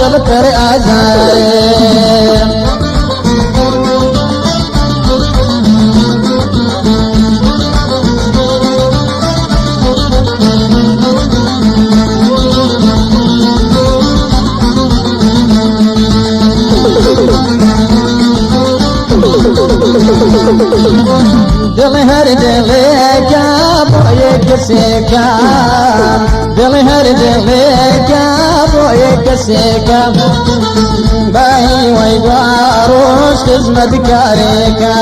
دڵ پڕ ئازارێ. دڵ هەر دڵێکە بۆ یەک کەسێکە، دڵ هەر دڵێکە بۆ یەک کەسێکە، بای وای دوا ڕۆژ خزمەتکارێکە،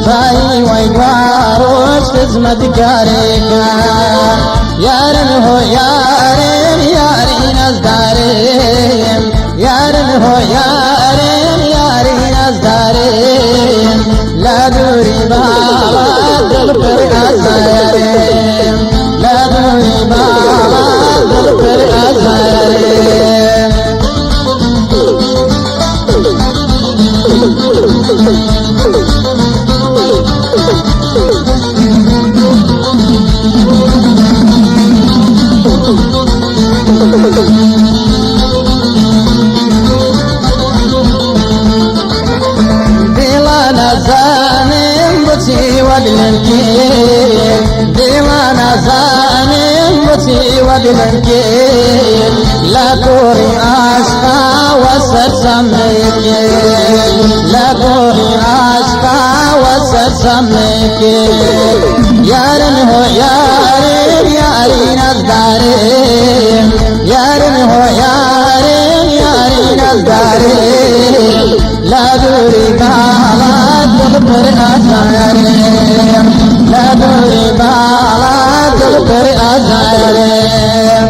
بای وای دوا ڕۆژ خزمەتکارێکە. یارم هۆ یارم یاری نازدارم، یارم هۆ یارم یاری نازدارم، لە دووری باڵا دڵ پڕ ئازارم، لە دووری باڵا دڵ پڕ ئازارم. دڵە نازانم بۆچی وەدلم کرد، دڵە نازانم بۆچی وەدلم کرد، لە کۆڕی ئاشقا وەسەرسەمت کرد، لە کۆڕی ئاشقا وەسەرسەمت کرد. یارم هۆ یارم یاری نازدارم، یارم هۆ یارم یاری نازدارم، لە دووری باڵا دڵ پڕ ئازارم، لە دووری باڵا دڵ پڕ ئازارم.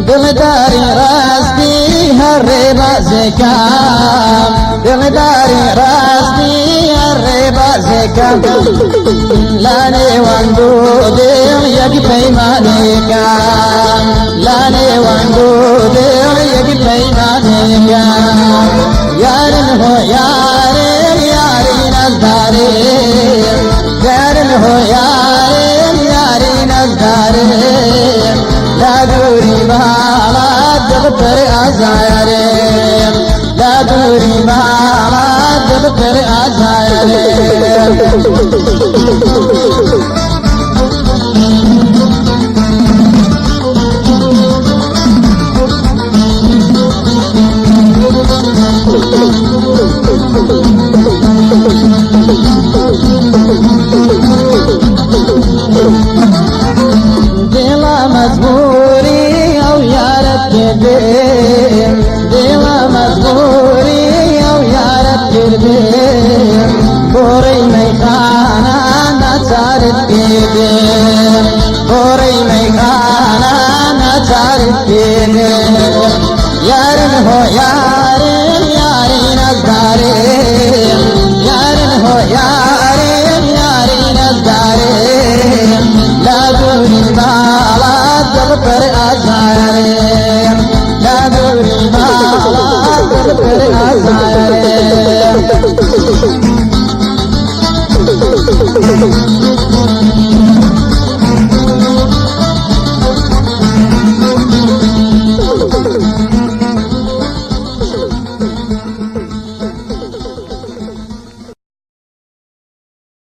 دڵداری ڕاستی هەر ڕێبازێکە، دڵداری ڕاستی هەر ڕێبازێکە، لە نێوان دوو دڵ یەک پەیمانێکە، لە نێوان دوو دڵ یەک پەیمانێکە. یارم هۆ یارم یاری نازدارم، یارم هۆ یارم یاری نازدارم، لە دووری باڵا دڵ پڕ ئازارم، لە دووری باڵا دڵ پڕ ئازارم. دڵە مەجبوری ئەو یارەت کردم، دڵە مەجبوری ئەو یارەت کردم، بۆڕی مەیخانە ناچارت کردم، بۆڕی مەیخانە ناچارت کردم. یارم هۆ یارم.